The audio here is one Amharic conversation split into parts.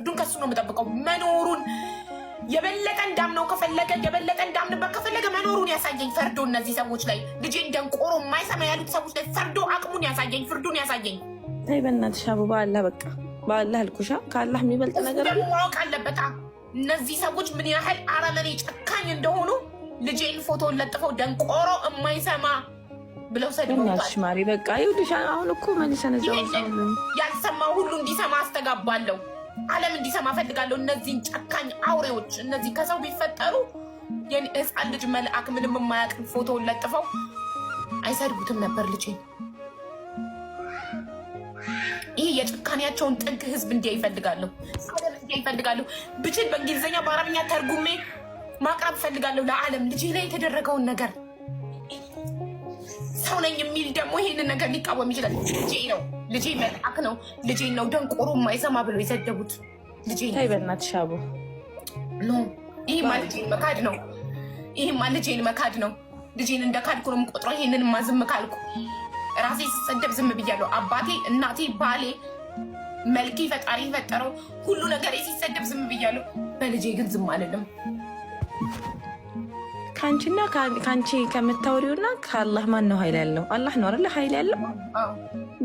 ፍርዱን ከሱ ነው የምጠብቀው። መኖሩን የበለጠ እንዳምነው ከፈለገ፣ የበለጠ እንዳምንበት ከፈለገ መኖሩን ያሳየኝ ፈርዶ እነዚህ ሰዎች ላይ፣ ልጄን ደንቆሮ የማይሰማ ያሉት ሰዎች ላይ ፈርዶ አቅሙን ያሳየኝ፣ ፍርዱን ያሳየኝ። ተይ በእናትሽ አቡ፣ በአላህ፣ በቃ በአላህ አልኩሻ። ከአላህ የሚበልጥ ነገር ደግሞ ማወቅ አለበታ እነዚህ ሰዎች ምን ያህል አረመኔ ጨካኝ እንደሆኑ። ልጄን ፎቶን ለጥፈው ደንቆሮ የማይሰማ ብለው ሰድበውታል። ማሪ፣ በቃ ይኸውልሽ፣ አሁን እኮ መልሰን እዛው ያልሰማው ሁሉ እንዲሰማ አስተጋባለሁ። ዓለም እንዲሰማ ፈልጋለሁ። እነዚህን ጨካኝ አውሬዎች፣ እነዚህ ከሰው ቢፈጠሩ ህፃን ልጅ መልአክ ምንም የማያውቅ ፎቶውን ለጥፈው አይሰድቡትም ነበር ልጄን። ይህ የጭካኔያቸውን ጥግ ህዝብ እንዲያ ይፈልጋለሁ፣ ዓለም እንዲያ ይፈልጋለሁ። ብችል በእንግሊዝኛ በአረብኛ ተርጉሜ ማቅረብ እፈልጋለሁ ለዓለም ልጄ ላይ የተደረገውን ነገር። ሰው ነኝ የሚል ደግሞ ይሄንን ነገር ሊቃወም ይችላል። ልጄ ነው፣ ልጄ መልአክ ነው፣ ልጄ ነው ደንቆሮ የማይሰማ ብለው የሰደቡት ልጄ ነው። ተይ በእናትሽ አቡ። No፣ ይሄማ ልጄን መካድ ነው። ይሄማ ልጄን መካድ ነው። ልጄን እንደ ካድኩ ነው የምቆጥረው። ይሄንንማ ዝም ካልኩ፣ ራሴ ስሰደብ ዝም ብያለሁ። አባቴ፣ እናቴ፣ ባሌ፣ መልኬ፣ ፈጣሪ የፈጠረው ሁሉ ነገር ሲሰደብ ዝም ብያለሁ። በልጄ ግን ዝም አልልም። ከአንቺና ከአንቺ ከምታወሪውና ከአላህ ማን ነው ኃይል ያለው? አላህ ነው አይደለ ኃይል ያለው?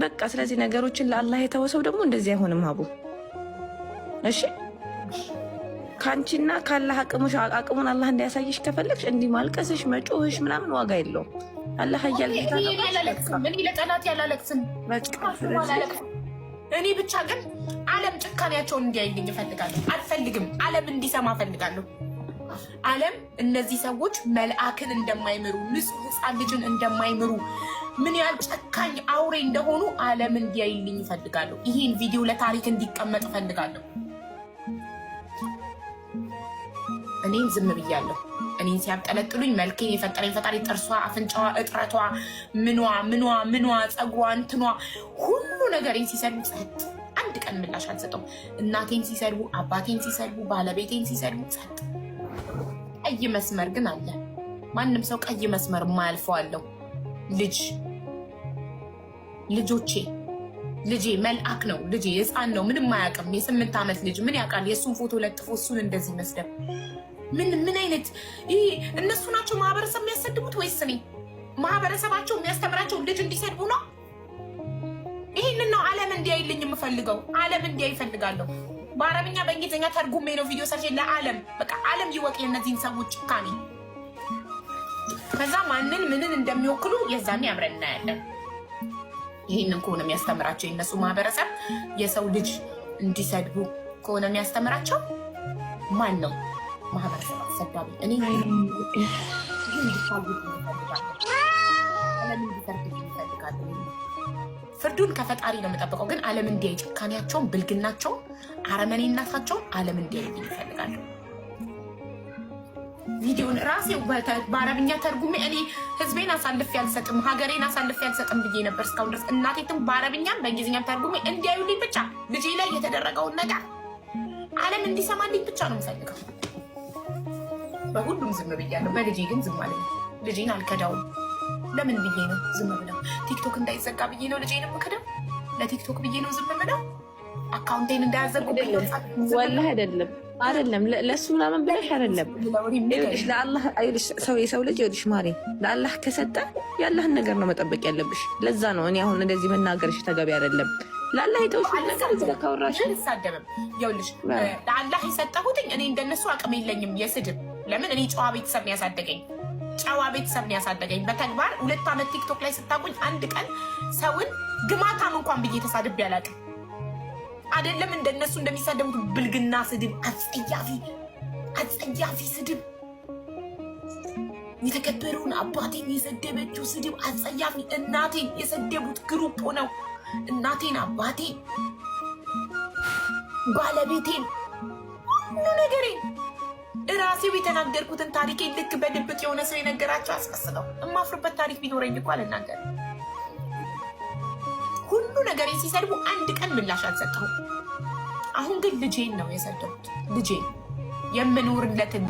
በቃ ስለዚህ ነገሮችን ለአላህ የተወሰው ደግሞ እንደዚህ አይሆንም ሀቡ። እሺ፣ ከአንቺና ከአላህ አቅሙን አላህ እንዲያሳይሽ ከፈለግሽ እንዲህ ማልቀስሽ መጮህሽ ምናምን ዋጋ የለውም። አላህ ኃያል ጌታ ነው። እኔ ለጠላት ያላለቅስም። እኔ ብቻ ግን ዓለም ጭካኔያቸውን እንዲያይልኝ እፈልጋለሁ። አልፈልግም፣ ዓለም እንዲሰማ እፈልጋለሁ። ዓለም እነዚህ ሰዎች መልአክን እንደማይምሩ፣ ንጹሕ ሕፃን ልጅን እንደማይምሩ፣ ምን ያህል ጨካኝ አውሬ እንደሆኑ ዓለም እንዲያይልኝ እፈልጋለሁ። ይህን ቪዲዮ ለታሪክ እንዲቀመጥ እፈልጋለሁ። እኔን ዝም ብያለሁ። እኔን ሲያብጠለጥሉኝ መልኬን የፈጠረኝ ፈጣሪ ጥርሷ፣ አፍንጫዋ፣ እጥረቷ፣ ምኗ ምኗ ምኗ፣ ፀጉሯ፣ እንትኗ፣ ሁሉ ነገሬን ሲሰድቡ ጸጥ። አንድ ቀን ምላሽ አልሰጠውም። እናቴን ሲሰድቡ፣ አባቴን ሲሰድቡ፣ ባለቤቴን ሲሰድቡ ጸጥ። ቀይ መስመር ግን አለ። ማንም ሰው ቀይ መስመር የማያልፈው አለው። ልጅ፣ ልጆቼ፣ ልጄ መልአክ ነው። ልጄ ህፃን ነው፣ ምንም አያውቅም። የ8 ዓመት ልጅ ምን ያውቃል? የእሱን ፎቶ ለጥፎ እሱን እንደዚህ መስደብ ምን ምን አይነት፣ ይህ እነሱ ናቸው ማህበረሰብ የሚያሰድቡት ወይስ እኔ? ማህበረሰባቸው የሚያስተምራቸው ልጅ እንዲሰድቡ ነው? ይህንን ነው ዓለም እንዲያይልኝ የምፈልገው። ዓለም እንዲያይ እፈልጋለሁ። በአረብኛ በእንግሊዝኛ ተርጉሜ ነው ቪዲዮ ሰርቼ ለዓለም፣ በቃ ዓለም ይወቅ የእነዚህን ሰዎች ጭካኔ። ከዛ ማንን ምንን እንደሚወክሉ የዛኔ አብረን እናያለን። ይህንን ከሆነ የሚያስተምራቸው የእነሱ ማህበረሰብ፣ የሰው ልጅ እንዲሰድቡ ከሆነ የሚያስተምራቸው፣ ማን ነው ማህበረሰብ አሰዳቢ? እኔ ዓለም እንዲፈርድልኝ እፈልጋለሁ። ፍርዱን ከፈጣሪ ነው የምጠብቀው፣ ግን ዓለም እንዲያይ ጭካኔያቸውን፣ ብልግናቸውን፣ አረመኔነታቸውን ዓለም እንዲያይ እፈልጋለሁ። ቪዲዮን ራሴው በአረብኛ ተርጉሜ፣ እኔ ህዝቤን አሳልፌ አልሰጥም፣ ሀገሬን አሳልፌ አልሰጥም ብዬ ነበር እስካሁን ድረስ። እናቴትም በአረብኛም በእንግሊዝኛም ተርጉሜ እንዲያዩልኝ ብቻ፣ ልጄ ላይ የተደረገውን ነገር ዓለም እንዲሰማልኝ ብቻ ነው የምፈልገው። በሁሉም ዝም ብያለሁ። በልጄ ግን ዝም አለኝ። ልጄን አልከዳውም። ለምን ብዬ ነው ዝም ብለው? ቲክቶክ እንዳይዘጋ ብዬ ነው ልጄን የምክደው? ለቲክቶክ ብዬ ነው ዝም ብለው? አካውንቴን እንዳያዘጉብኝ ነው? ወላሂ አይደለም፣ አይደለም፣ ለእሱ ምናምን ብለሽ አይደለም። ይኸውልሽ፣ ለአላህ፣ ይኸውልሽ፣ ሰው የሰው ልጅ፣ ይኸውልሽ ማሪ፣ ለአላህ ከሰጠ የአላህን ነገር ነው መጠበቅ ያለብሽ። ለዛ ነው እኔ አሁን እንደዚህ መናገርሽ ተገቢ አይደለም። ለአላህ የተውሽውን ነገር እዚህ ጋር ካወራሽ አልሳደብም። ይኸውልሽ፣ ለአላህ የሰጠሁትኝ እኔ እንደነሱ አቅም የለኝም የስድብ። ለምን? እኔ ጨዋ ቤተሰብ ነው ያሳደገኝ። ጨዋ ቤተሰብ ነው ያሳደገኝ። በተግባር 2 ዓመት ቲክቶክ ላይ ስታቁኝ አንድ ቀን ሰውን ግማታም እንኳን ብዬ ተሳድቤ አላውቅም። አይደለም እንደነሱ እንደሚሳደቡት ብልግና ስድብ፣ አጸያፊ አጸያፊ ስድብ፣ የተከበረውን አባቴን የሰደበችው ስድብ አጸያፊ፣ እናቴን የሰደቡት group ሆነው እናቴን፣ አባቴን፣ ባለቤቴን፣ ሁሉ ነገሬን፣ እራሴው የተናገርኩትን ታሪኬን ልክ በድብቅ የሆነ ሰው የነገራቸው አስመስለው፣ የማፍርበት ታሪክ ቢኖረኝ እኮ አልናገርም። ሁሉ ነገሬን ሲሰድቡ አንድ ቀን ምላሽ አልሰጠሁም። አሁን ግን ልጄን ነው የሰደቡት። ልጄን የምኖርለትን